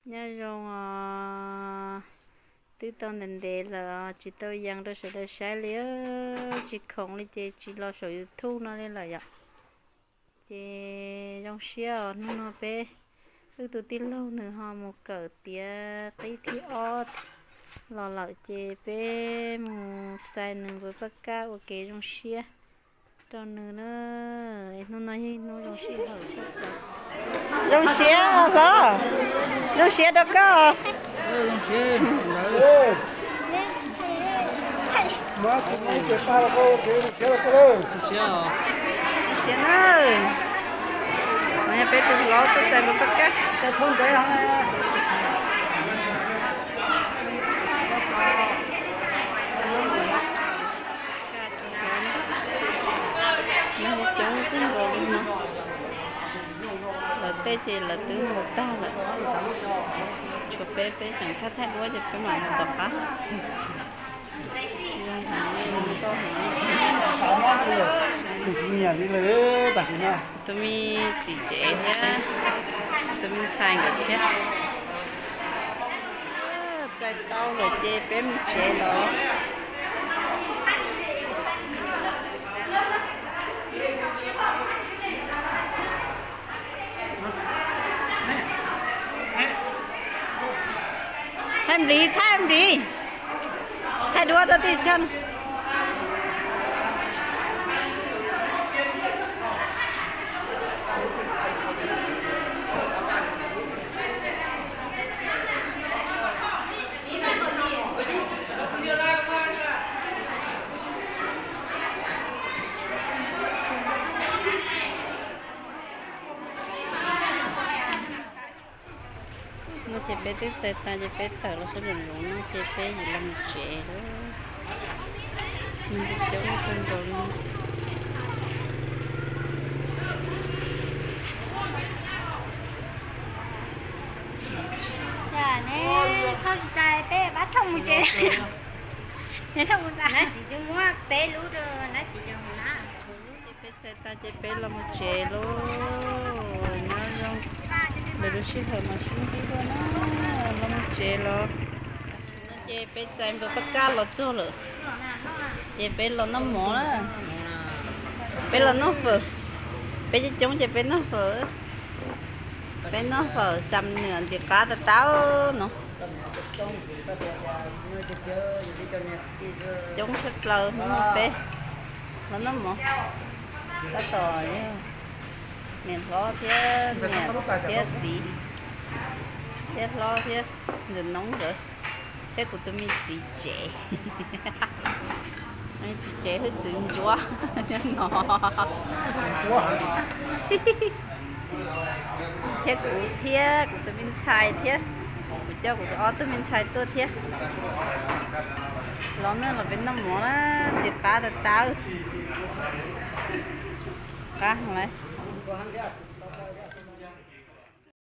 Nyob zoo os, twb tau ntev ntev lawm tsis tau yees rau sawv daws saib li, tsis khoom li ces tsis los saum YouTube no li lawm yom. Ces zoo siab os, hnub no peb wb tus tij laug nws ho mus kawm tiav qib thib ob los lawm ces peb mus txais nws npawg Paj Kab ua kev zoo siab rau nws na. Hnub no yog ib hnub zoo sij hawm tshaj plaws. Zoo siab hlob, zoo siab rau koj. Siab na. No yog peb tus hlob tuaj txais npawg Paj Kab. Coob kawg nkaus li no. Lawv tej ces lawv twb mus tag lawm, tshuav peb, peb tseem thaij thaij duab ces peb mam mus tom qab. Tus me txiv tsev thiab tus me ntxhais nkawd thiab. Txais tau lawm ces peb mus tsev lawm. Thaij nplis, thaij nplis, thaij duab rau tij choj. No ces peb twb txais tas ces peb tawm los sab nraum zoov no ces peb yuav los mus tsev lawm. Nws coob kawg nkaus li. Neb thauj tsis tau peb pab thauj mus tsev. Neb thauj mus tas. Nab txiv twb muab peb lub rau nab txiv cov mus na. Peb txais tas ces peb los mus tsev lauj. Nyob zoo, lwm lub sij hawm mam sib ntsib dua na. Los mus tsev los. Tam sim no ces peb txais npawg Paj Kab los txog lawm, ces peb los noj mov na. Peb los noj fawm, peb coob coob ces peb noj fawm. Peb noj fawm xam nwm ntxim qab tas tas no. Coob tshaj plaws hnub no peb los noj mov. Tab tom yog niam hlob thiab niam thiab txiv, thiab hlob thiab ntxawm Noob nkawd, thiab kuv tus me txiv tsev. Txiv tsev hwj txwv ntsuab nyob no. Thiab kuv thiab kuv tus me ntxhais thiab, kuv coj kuv tus ob tug me ntxhais tuaj thiab. Los na, los peb noj mov na, ntxim qab tas tas. Qab heev lawm.